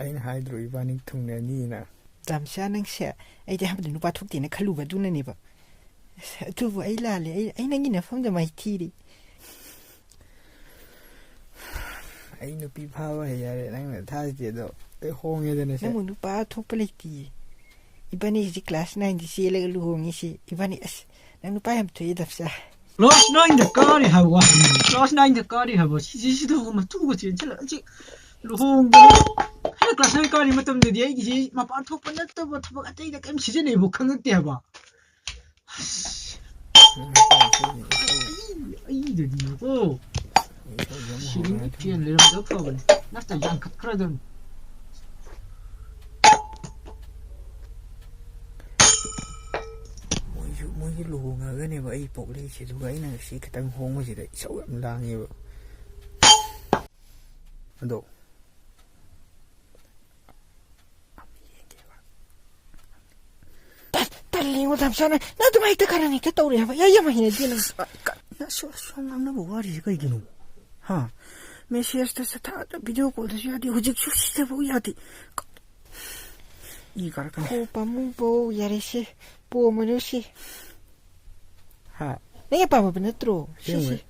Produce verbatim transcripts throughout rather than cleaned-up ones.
ꯑꯩꯅ ꯍꯥꯏꯗ꯭ꯔꯣ ꯏꯕꯥꯅꯤ ꯊꯨꯡꯅꯅꯤꯅ? ꯇꯥꯝꯆꯥ, ꯅꯪꯁꯦ ꯑꯩꯗꯤ ꯑꯍꯥꯟꯕꯗ ꯅꯨꯄꯥ ꯊꯣꯛꯇꯦꯅ ꯈꯜꯂꯨꯕ ꯑꯗꯨꯅꯅꯦꯕ꯫ ꯑꯁ, ꯑꯗꯨꯕꯨ ꯑꯩ ꯂꯥꯜꯂꯦ꯫ ꯑꯩ, ꯑꯩ ꯅꯪꯒꯤ ꯅꯐꯝꯗ ꯃꯥꯏꯊꯤꯔꯦ꯫ ꯑꯩ ꯅꯨꯄꯤ ꯐꯥꯕ ꯍꯩ ꯌꯥꯔꯦ, ꯅꯪꯅ ꯊꯥꯖꯗꯦ ꯑꯗꯣ꯫ ꯑꯩ ꯍꯣꯡꯉꯦꯗꯅ ꯁꯦ꯫ ꯅꯪꯕꯨ ꯅꯨꯄꯥ ꯊꯣꯛꯄ ꯂꯩꯇꯤꯌꯦ꯫ ꯏꯕꯥꯅꯤ ꯍꯧꯖꯤꯛ class nineꯗꯤ ꯆꯦꯜꯂꯒ ꯂꯨꯍꯣꯡꯉꯤꯁꯤ꯫ ꯏꯕꯥꯅꯤ, ꯑꯁ, ꯅꯪ ꯅꯨꯄꯥ ꯌꯥꯝ ꯊꯣꯛꯑꯦ, ꯗꯥꯝꯆꯥ꯫ Class nineꯗ ꯀꯥꯔꯤ ꯍꯥꯏꯕ ꯋꯥꯅꯤ꯫ Class nineꯗ ꯀꯥꯔꯤ ꯍꯥꯏꯕ꯫ ꯁꯤꯁꯤꯗ ꯃꯇꯨꯒ ꯆꯦꯟꯁꯤꯜꯂꯛꯑ ꯁꯤ ꯂꯨꯍꯣꯡꯗꯅ꯫ ꯑꯩꯅ class nine ꯀꯥꯔꯤ ꯃꯇꯝꯗꯗꯤ ꯑꯩꯒꯤꯁꯤ ꯃꯄꯥꯟ ꯊꯣꯛꯄ ꯅꯠꯇꯕ ꯊꯕꯛ ꯑꯇꯩꯗ ꯀꯔꯤꯝ ꯁꯤꯖꯤꯟꯅꯩꯕ ꯈꯪꯉꯛꯇꯦ ꯍꯥꯏꯕ꯫ ꯑꯁ꯫ ꯑꯩ, ꯑꯩꯗꯗꯤꯕꯀꯣ꯫ ꯁꯤꯂꯤꯡꯒꯤ fan ꯂꯩꯔꯝꯗꯕ ꯐꯕꯅꯤ꯫ ꯅꯠꯇ꯭ꯔꯗꯤ ꯌꯥꯟꯈꯠꯈ꯭ꯔꯗꯕꯅꯤ꯫ ꯃꯣꯏꯁꯨ, ꯃꯣꯏꯁꯨ ꯂꯨꯍꯣꯡꯉꯒꯅꯦꯕ ꯑꯩ ꯄꯣꯛꯂꯛꯏꯁꯦ, ꯑꯗꯨꯒ ꯑꯩꯅ ꯉꯁꯤ ꯈꯤꯇꯪ ꯍꯣꯡꯕꯁꯤꯗ ꯏꯁꯧ ꯌꯥꯝ ꯂꯥꯡꯉꯦꯕ꯫ ꯑꯗꯣ ꯑꯃ ꯌꯦꯡꯒꯦꯕ꯫ ꯇꯜ-, ꯇꯜꯂꯤꯉꯣ, ꯗꯥꯝꯆꯥ, ꯅꯪ, ꯅꯪ ꯑꯗꯨꯃꯥꯏ ꯍꯦꯛꯇ ꯀꯔꯟ ꯍꯦꯛꯇ ꯇꯧꯔꯦ ꯍꯥꯏꯕ꯫ ꯑꯩ ꯌꯥꯝ ꯍꯩꯅꯗꯦ ꯅꯪ꯫ ꯑꯁ, ꯑ, ꯀ-, ꯅꯪ ꯑꯁꯨꯛ, ꯑꯁꯨꯛ ꯌꯥꯝ ꯉꯥꯡꯅꯕ ꯋꯥꯔꯤꯁꯦ ꯀꯩꯒꯤꯅꯣ? ꯍꯥ? Messageꯇꯁꯨ ꯊꯥ-, video callꯗꯁꯨ ꯌꯥꯗꯦ, ꯍꯧꯖꯤꯛꯁꯨ ꯁꯤꯗꯐꯥꯎ ꯌꯥꯗꯦ꯫ ꯀ-, ꯏ ꯀꯥꯔꯛꯀꯅꯤ꯫ ꯍꯣ, ꯄꯥꯝꯃꯨꯕꯧ, ꯌꯥꯔꯦꯁꯦ, ꯄꯣꯝꯃꯅꯨꯁꯦ꯫ ꯍꯥ? ꯅꯪ ꯌꯥꯝ ꯄꯥꯝꯃꯕ ꯅꯠꯇ꯭ꯔꯣ? ꯑꯁꯦꯡꯕꯩ꯫ ꯁꯤꯁꯦ꯫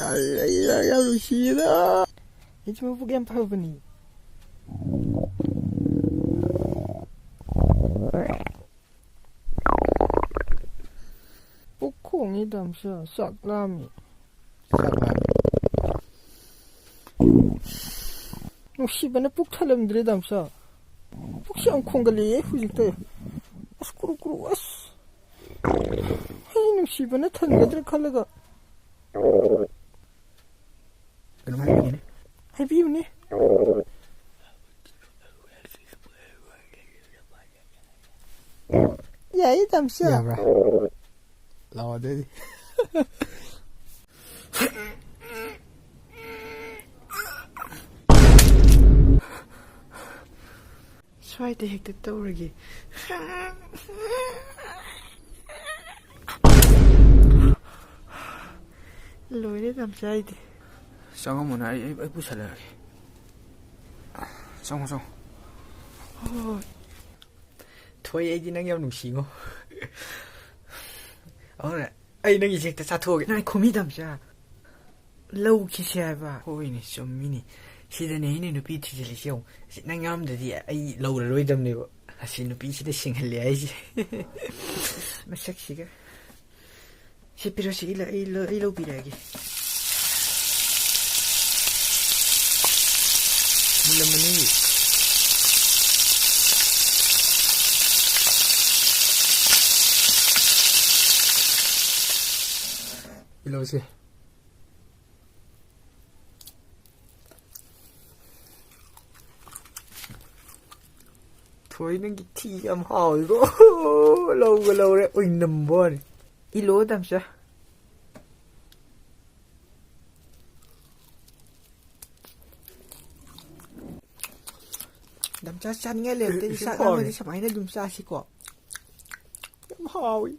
ꯑꯩ, ꯑꯩ, ꯑꯩ ꯌꯥꯝ ꯅꯨꯡꯁꯤꯌꯦꯗ꯫ ꯑꯩꯁꯨ ꯃꯕꯨꯛ ꯌꯥꯝ ꯐꯕꯅꯤ꯫ ꯄꯨꯛ ꯈꯣꯡꯉꯤ, ꯗꯥꯝꯆꯥ, ꯆꯥꯛ ꯂꯥꯝꯃꯤ꯫ ꯆꯥꯛ ꯂꯥꯝꯃꯤ꯫ ꯅꯨꯡꯁꯤꯕꯅ ꯄꯨꯛ ꯊꯜꯂꯝꯗ꯭ꯔꯦ, ꯗꯥꯝꯆꯥ꯫ ꯄꯨꯛꯁꯦ ꯌꯥꯝ ꯈꯣꯡꯒꯠꯂꯛꯑꯦ ꯍꯧꯖꯤꯛꯇ꯫ ꯑꯁ, ꯀ꯭ꯔꯨ ꯀ꯭ꯔꯨ, ꯑꯁ꯫ ꯑꯩ ꯅꯨꯡꯁꯤꯕꯅ ꯊꯟꯒꯗ꯭ꯔꯥ ꯈꯜꯂꯒ꯫ ꯀꯩꯅꯣꯝ ꯍꯥꯏꯕꯤꯒꯦꯅꯦ꯫ ꯍꯥꯏꯕꯤꯌꯨꯅꯦ꯫ ꯌꯥꯏꯌꯦ, ꯗꯥꯝꯆꯥ꯫ ꯌꯥꯕ꯭ꯔꯥ? ꯂꯥꯛꯑꯣ ꯑꯗꯨꯗꯤ꯫ ꯁ꯭ꯋꯥꯏꯗ ꯍꯦꯛꯇ ꯇꯧꯔꯒꯦ꯫ ꯂꯣꯏꯔꯦ ꯇꯝꯆꯥ ꯑꯩꯗꯤ꯫ ꯆꯪꯉꯝꯃꯣꯅꯦ, ꯑꯩ, ꯑꯩ, ꯑꯩ ꯄꯨꯁꯜꯂꯛꯑꯒꯦ꯫ ꯆꯪꯉꯣ, ꯆꯪꯉꯣ꯫ ꯍꯣꯏ, ꯍꯣꯏ, ꯍꯣꯏ꯫ ꯊꯣꯏ, ꯑꯩꯗꯤ ꯅꯪ ꯌꯥꯝ ꯅꯨꯡꯁꯤꯉꯣ꯫ ꯑꯗꯨꯅ ꯑꯩ ꯅꯪꯒꯤꯁꯦ ꯍꯦꯛꯇ ꯆꯥꯊꯣꯛꯑꯒꯦ꯫ ꯅꯪ ꯈꯨꯃꯤ ꯇꯝꯆꯥ꯫ ꯂꯧꯈꯤꯁꯦ ꯍꯥꯏꯕ꯫ ꯍꯣꯏꯅꯦ, ꯆꯨꯝꯃꯤꯅꯦ꯫ ꯁꯤꯗꯅꯦ ꯑꯩꯅ ꯅꯨꯄꯤ ꯊꯤꯖꯤꯜꯂꯤꯁꯦ ꯌꯦꯡꯉꯨ꯫ ꯁꯤ ꯅꯪ ꯌꯥꯎꯔꯝꯗ꯭ꯔꯗꯤ ꯑꯩ ꯂꯧꯔꯔꯣꯏꯗꯕꯅꯦꯕ꯫ ꯑꯁꯤ ꯅꯨꯄꯤꯁꯤꯗ ꯁꯤꯡꯍꯜꯂꯦ ꯍꯥꯏꯁꯦ꯫ ꯃꯁꯛꯁꯤꯒ꯫ ꯁꯤ ꯄꯤꯔꯣ, ꯁꯤ ꯑꯩ ꯂ-, ꯑꯩ ꯂ-, ꯑꯩ ꯂꯧꯕꯤꯔꯛꯑꯒꯦ꯫ ꯃꯨꯜꯂꯝꯃꯅꯤ꯫ ꯄꯤꯔꯛꯑꯣꯁꯦ꯫ ꯊꯣꯏ, ꯅꯪꯒꯤ ꯊꯤ ꯌꯥꯝ ꯍꯥꯎꯋꯤꯀꯣ꯫ ꯂꯧꯒ ꯂꯧꯔꯦ, ꯑꯣꯏꯅꯝꯕ ꯋꯥꯅꯤ꯫ ꯏꯜꯂꯣ, ꯇꯝꯆꯥ꯫ ꯇꯝꯆꯥ, ꯆꯥꯅꯤꯡꯉꯥꯏ ꯂꯩꯔꯛꯇꯗꯤ ꯌꯥꯝ ꯆꯥꯛ ꯍꯥꯎꯋꯦ꯫ ꯂꯥꯝꯃꯗꯤ ꯁꯨꯃꯥꯏꯅ ꯑꯗꯨꯝ ꯆꯥꯁꯤꯀꯣ꯫ ꯌꯥꯝ ꯍꯥꯎꯋꯤ꯫